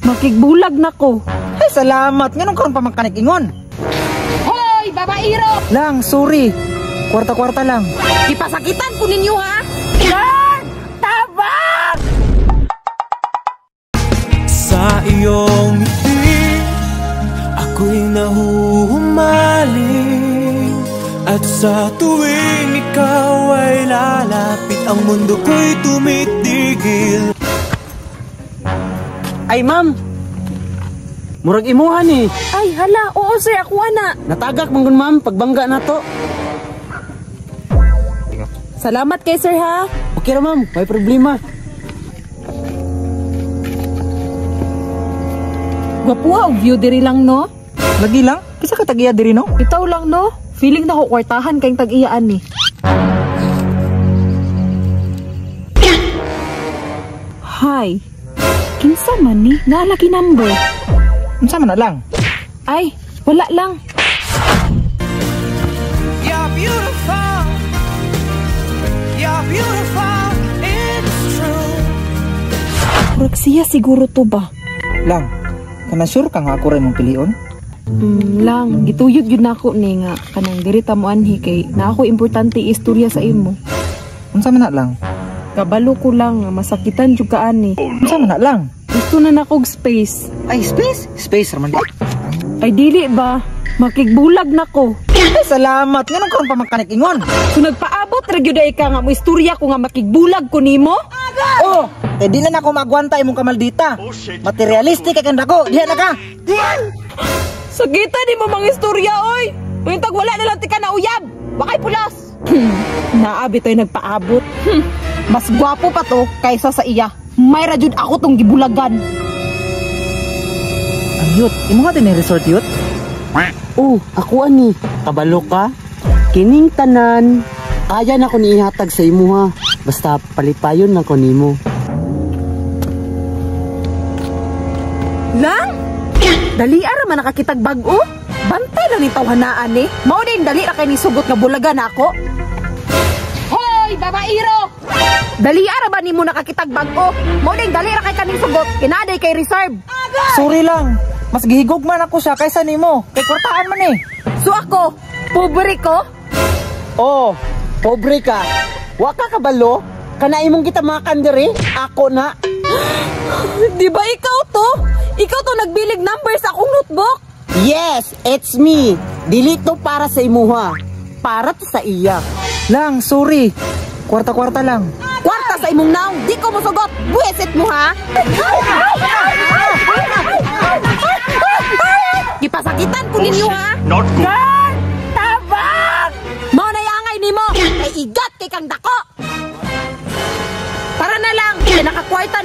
Makigbulag na ko. Ay, salamat. Nganong karon pa man ka nag-ingon? Hoy, babairo! Lang, sorry. Kwarta-kwarta lang. Ipasakitan ko ninyo, ha? Lord! Tabang! Sa iyong ngiti, ako'y nahuhumaling. At sa tuwing ikaw ay lalapit, ang mundo ko'y tumitigil. Ay, ma'am. Murag imuha ni. Ay, hala. Oo, sir. Ako ana. Natagak man gun, ma'am, pagbangga na to. Salamat kay sir, ha? Okay ra, ma'am, may problema. Gwapuha og view diri lang, no? Lagi lang? Kisa ka tag-iya diri, no? Itaw lang, no? Feeling na ko kwartahan kayong tag-iyaan ni. Hi. Kinsa man ni? Naalaki number. Unsa man na lang? Ay, wala lang. You're beautiful. You're beautiful. It's true. Murag siya siguro to ba? Lang, kana sure ka nga ako ra imong pilion? Lang, gituyod yun nako ni nga kanang diri ta mo anhi kay na ako importante istorya sa imo. Unsa man na lang? Kabalo ko lang nga masakitan jud ka ani. Unsa man na lang? Gusto na nakog space. Ay, space? Space ra man di. Ay dili ba? Makigbulag nako. Ay, salamat. Nganong karon pa man ka nag-ingon? So nagpaabot ra gyud ay ka nga mo istorya ko nga makigbulag ko nimo? Oh, eh di na nako maagwanta imong kamaldita. Materialistic kay kang dako. Diha na ka. Sakita nimo mga istorya oy. Untag wala na lang tika na uyab. Wakay pulas. Naabi to'y nagpaabot. Mas gwapo pa to kaysa sa iya. May ra jud ako tong gibulagan. Ang yut, imo nga din resort yut. Oh, ako ani. Kabalo ka? Kining tanan, kaya na ko niihatag sa imuha. Basta palipayon na ko nimo. Lang? Dali ara man nakakitag bag-o. Bantay lang ni tawhanaan eh. Mao din dali ra kay ni sugot nga bulagan ako. Hoy, babairo! Dali ara ba nimo nakakitag bag-o? Mao din dali ra kay kaning sugot. Kinaday kay reserve. Sorry lang. Mas gihigog man ako siya kaysa nimo. Kay kwartaan man eh. So ako, pobre ko? Oh, pobre ka. Wa ka kabalo? Kana imong kita makan diri? Ako na. Di ba ikaw to? Ikaw to nagbilig number sa akong notebook? Yes, it's me. Dili to para sa imuha. Para to sa iya. Lang, sorry. Kwarta-kwarta lang. Kwarta sa imong naong, di ko mosugot. Buwesit mo ha? Gipasakitan ko ninyo ha? Not good. Girl, tabang! Mao na angay nimo. Kay igat kay kang dako. Tara na lang, kay nakakwarta